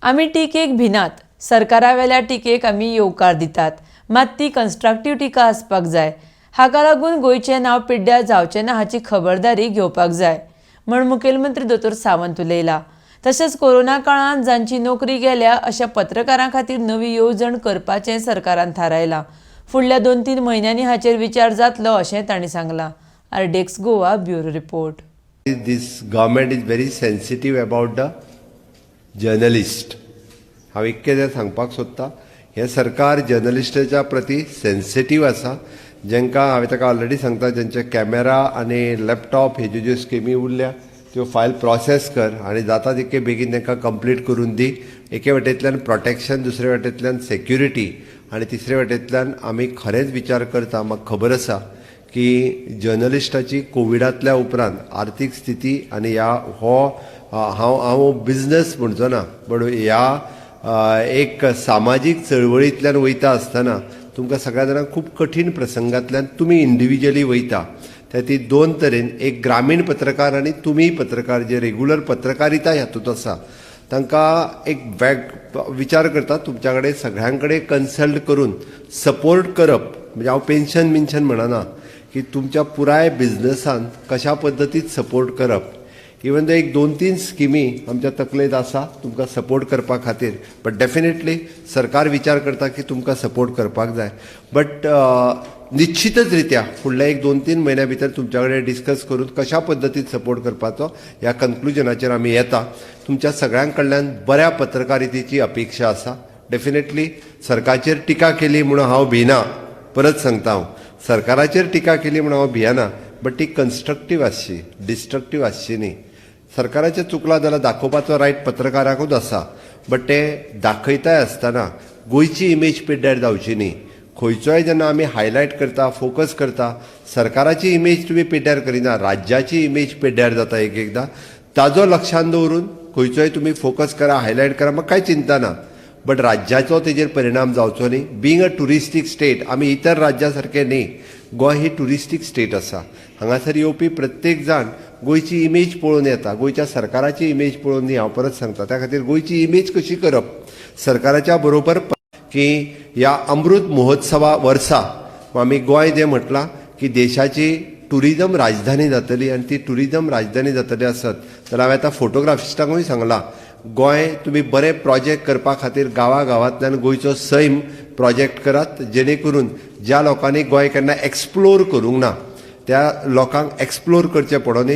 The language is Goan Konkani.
आमी टिकेक भिनात. सरकारावेल्या टिकेक आमी येवकार दितात, मात ती कन्स्ट्रक्टीव टिका आसपाक जाय. हाका लागून गोंयचें नांव पिड्ड्यार जावचें ना हाची खबरदारी घेवपाक जाय म्हूण मुखेलमंत्री दोतोर सावंत उलयला. तशेंच कोरोना काळांत जांची नोकरी गेल्या अशा पत्रकारां खातीर नवी येवजण करपाचें सरकारान थारायलां. फुडल्या 2-3 म्हयन्यांनी हाचेर विचार जातलो अशें तांणी सांगलां. RDX Goa bureau report. This government is very sensitive about the journalist. हांव इतकें सांगपाक सोदतां, हें सरकार जर्नलिस्टाच्या प्रती सेन्सिटीव आसा. जेंकां हांवें ताका ऑलरेडी सांगता, जेंचे कॅमेरा आनी लॅपटॉप हेज्यो ज्यो स्किमी उरल्या त्यो फायल प्रोसेस कर आनी जाता तितके बेगीन तांकां कंप्लीट करून दी. एके वटेंतल्यान प्रोटेक्शन, दुसरे वटेंतल्यान सेक्युरिटी आनी तिसरे वटेंतल्यान आमी खरेंच विचार करता. म्हाका खबर आसा की जर्नलिस्टाची कोविडांतल्या उपरांत आर्थीक स्थिती आनी ह्या हो हांव हांव बिजनस म्हणचो ना, बट ह्या एक सामाजीक चळवळींतल्यान वयता आसतना तुमकां सगळ्या जाणांक खूब कठीण प्रसंगांतल्यान तुमी इंडिविज्युअली वयता. त्या ती दोन तरेन, एक ग्रामीण पत्रकार आनी तुमी पत्रकार जे रेगुलर पत्रकारिता हातूंत आसा, तांकां एक वेग विचार करता. तुमच्या कडेन सगळ्यां कडेन कन्सल्ट करून सपोर्ट करप म्हणजे हांव पेन्शन बिन्शन म्हणना, की तुमच्या पुराय बिजनसान कशा पद्दतीन सपोर्ट करप. इवन दो एक 2-3 स्किमी आमच्या तकलेंत आसा तुमकां सपोर्ट करपा खातीर, बट डेफिनेटली सरकार विचार करता की तुमकां सपोर्ट करपाक जाय. बट निश्चितच रित्या फुडल्या एक 2-3 म्हयन्या भितर तुमच्या कडेन डिस्कस करून कशा पद्दतीन सपोर्ट करपाचो ह्या कन्क्लुजनाचेर आमी येता. तुमच्या सगळ्यां कडल्यान बऱ्या पत्रकारितेची अपेक्षा आसा. डेफिनेटली सरकारचेर टिका केली म्हणून हांव भिना. परत सांगता, हांव सरकाराचेर टिका केली म्हणून हांव भियेना, बट ती कन्स्ट्रक्टीव आसची, डिस्ट्रक्टीव आसची न्ही. सरकाराचें चुकलां जाल्यार दाखोवपाचो रायट पत्रकाराकूच आसा, बट ते दाखयताय आसतना गोंयची इमेज पिड्ड्यार जावची न्ही. खंयचोय जेन्ना आमी हायलायट करता, फोकस करता, सरकाराची इमेज तुमी पिड्ड्यार करिना, राज्याची इमेज पिड्ड्यार जाता एक एकदां. ताजो लक्षांत दवरून खंयचोय तुमी फोकस करा, हायलायट करा, म्हाका कांय चिंता ना, बट राज्याचो तेजेर परिणाम जावचो न्ही. बींग अ ट्युरिस्टीक स्टेट, आमी इतर राज्या सारके न्ही. गोंय ही ट्युरिस्टीक स्टेट आसा. हांगासर येवपी प्रत्येक जाण गोंयची इमेज पळोवन येता, गोंयच्या सरकाराची इमेज पळोवन न्ही. हांव परत सांगता, त्या खातीर गोंयची इमेज कशी करप सरकाराच्या बरोबर की ह्या अमृत महोत्सवा वर्सा आमी गोंय जें म्हटलां की देशाची टुरिजम राजधानी जातली आनी ती टुरिजम राजधानी जातली आसत तर हांवें आतां फोटोग्राफिस्टांकूय सांगलां, गोंय तुमी बरे प्रोजेक्ट करपा खातीर गांवा गांवांतल्यान गोंयचो सैम प्रोजेक्ट करात, जेणे करून ज्या लोकांनी गोंय केन्ना एक्सप्लोर करूंक ना त्या लोकांक एक्सप्लोर करचें पडोनी.